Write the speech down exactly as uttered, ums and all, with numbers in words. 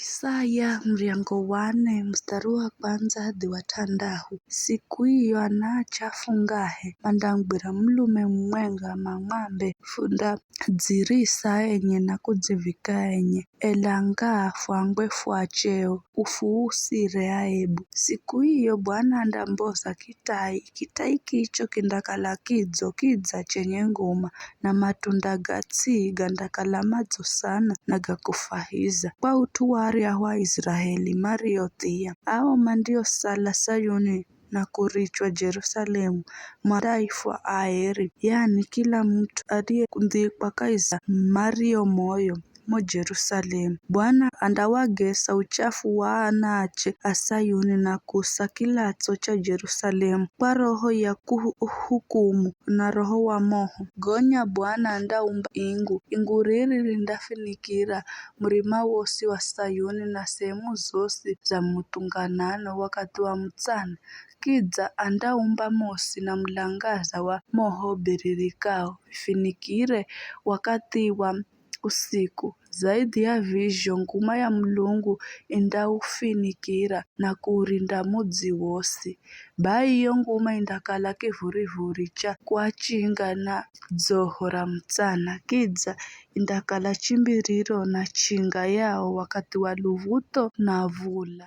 Isaya muryango wa nne, mustari wa kwandza hadi wa t'andahu. Siku iyo anaache afungahe, mandamugwira mulume mumwenga, mamwambe, "Fundadzirisa enye na kudzivika enye, ela ngaa fwangwe fwa cheo, ufuusire aibu." Siku iyo Bwana andamboza kitai, kitai kicho kindakala kidzo kidza chenye nguma, na matunda ga ts'i gandakala madzo sana na ga kufwahiza. Kwa ut'u wa aryahu Aiziraeli mario thia, ao mandiosala Sayuni na kurichwa Jerusalemu, mandaifwa aeri, yani kila mut'u ariyendhikwa kahi za mario moyo mo Jerusalemu. Bwana andawagesa uchafu wa anaache a Sayuni na kusa kilatso cha Jerusalemu kwa roho ya kuhukumu na roho wa moho. Gonya Bwana andaumba ingu, ingu riri rindafinikira murima wosi wa Sayuni na sehemu zosi za muthunganano wakathi wa mutsana. Kidza andaumba mosi na mulangaza wa moho biririkao vifinikire wakathi wa usiku. Zaidhi ya vizho, nguma ya Mulungu indaufinikira na kuurinda mudzi wosi. Bai iyo nguma indakala kivurivuri cha kuachinga na dzoho ra mutsana, kidza indakala chimbiriro na chinga yao wakathi wa luv̱utho na v̱ula.